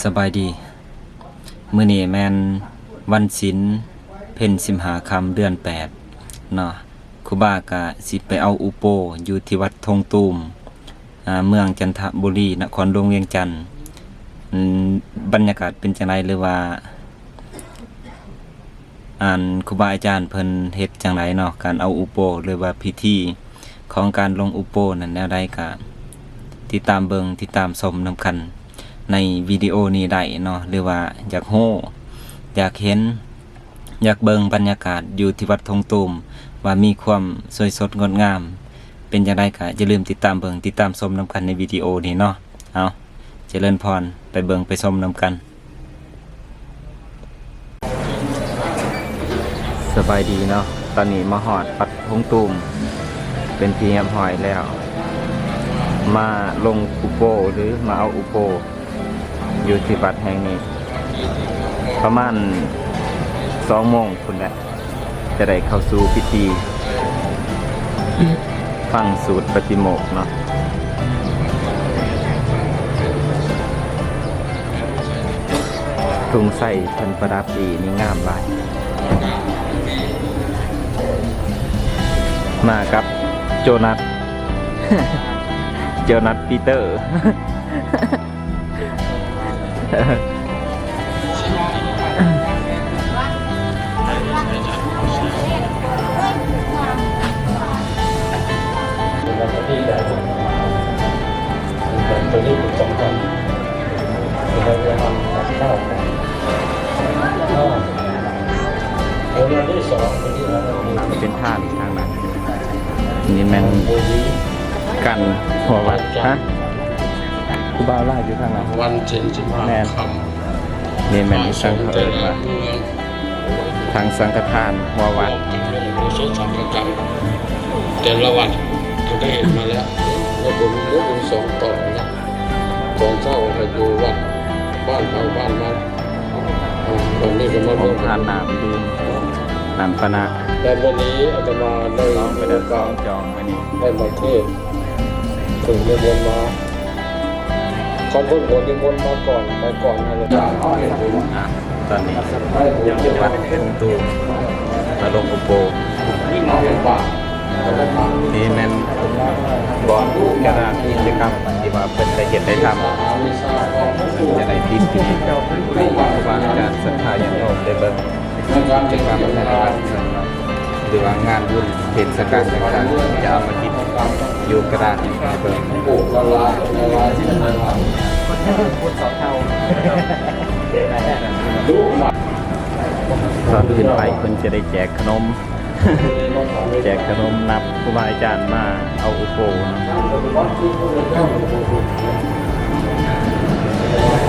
ສະບາຍດີ ມື້ນີ້ແມ່ນວັນສິນ ເພັນສິບຫ້າຄ່ຳ ເດືອນແປດເນາະ. ຄູບາກະຊິໄປເອົາອຸໂປຢູ່ທີ່ວັດທົ່ງຕູມ ອາ ເມືອງຈັນທະບູລີ ນະຄອນຫຼວງວຽງຈັນ. ອືມ ບັນຍາກາດເປັນຈັ່ງໃດ ຫຼືວ່າ ອັນຄູບາອາຈານເພິ່ນເຮັດຈັ່ງໃດເນາະ ການເອົາອຸໂປ ຫຼືວ່າພິທີຂອງການລົງອຸໂປນັ້ນແນວໃດ ກະຕິດຕາມເບິ່ງ ຕິດຕາມຊົມນຳກັນໃນວິດີໂອນີ້ໄດ້ເນາະ. ຫຼືວ່າຢາກຮູ້ ຢາກເຫັນ ຢາກເບິ່ງບັນຍາກາດຢູ່ທີ່ວັດທົ່ງຕູມ ວ່າມີຄວາມສວຍສົດງົດງາມເປັນຈັ່ງໃດ ກະຢ່າລືມຕິດຕາມເບິ່ງ ຕິດຕາມຊົມນຳກັນໃນວິດີໂອນີ້ເນາະ. ເອົາ ຈະເລີນພອນ ໄປເບິ່ງໄປຊົມນຳກັນ. ສະບາຍດີເນາະ ຕອນນີ້ມາຮອດວັດທົ່ງຕູມເປັນທີ່ຮຽບຮ້ອຍແລ້ວ ມາລົງອຸໂປ ຫຼື ມາເອົາອຸໂປຢູ່ທີ່ວັດແຫ່ງນີ້ ປະມານສອງໂມງພຸ້ນແຫຼະ ຈະໄດ້ເຂົ້າສູ່ພິທີ ຟັງສູດປະຕິໂມກເນາະ. ທຸງໄຊເພິ່ນປະດັບອີ່ນີ້ງາມຫຼາຍ. ມາກັບໂຈນັດ ໂຈນັດປີເຕີ. ເປັນທ່ານທາງນັ້ນ ນີ້ແມ່ນກັນຫົວວັດ. ຮະ? ຜູ້ບ່າວລາວຢູ່ທາງນັ້ນ ວັນສິນສິບຫ້າ ແມ່ນ ຄ່ຳ ນີ້ແມ່ນອີ່ສັງເຂົາເອີ້ນວ່າ ທາງສັງຄະທານຫົວວັດ ແຕ່ລະວັດ ເຮົາໄດ້ເຫັນມາແລ້ວ ແລ້ວບຸນ ແລ້ວບຸນສອງຕອນນະ ຕອນເຊົ້າກໍຢູ່ວັດ ບ້ານເຮົາບ້ານມັນ ອາ ຕອນນີ້ກໍມາ ຂອງທານນ້ຳດື່ມ ນ້ຳປານະ ແຕ່ມື້ນີ້ອາດຕະມາໄດ້ ລອງໄປເດີ ມີໂອກາດ ຈອງໄວ້ນີ້ ໄດ້ມາເທດ ຖືກນິມົນມາ ຄັນເພິ່ນບໍ່ນິມົນມາກ່ອນ ໄປກ່ອນຫັ້ນແຫຼະ. ອ່າ ຕອນນີ້ຢູ່ວັດທົ່ງຕູມ ມາລົງອຸໂປ ນີ້ແມ່ນບ່ອນກະດານກິດຈະກຳທີ່ວ່າເພິ່ນໄດ້ເຮັດໄດ້ທຳ ເພິ່ນຈະໄດ້ຕິດທີ່ນີ້ ເພື່ອວ່າອາຈານສັດທາຍາດໂຍມໄດ້ເບິ່ງ ກິດຈະກຳໃນວັດ ຫຼືວ່າງານບຸນເທດສະການຕ່າງໆ ຈະເອົາມາຕິດຢູ່ກະດານໃຫ້ເບິ່ງ. ຕອນຂຶ້ນໄປເພິ່ນຈະໄດ້ແຈກຂະໜົມ ແຈກຂະໜົມນັບຄູບາອາຈານມາເອົາອຸໂປເນາະ.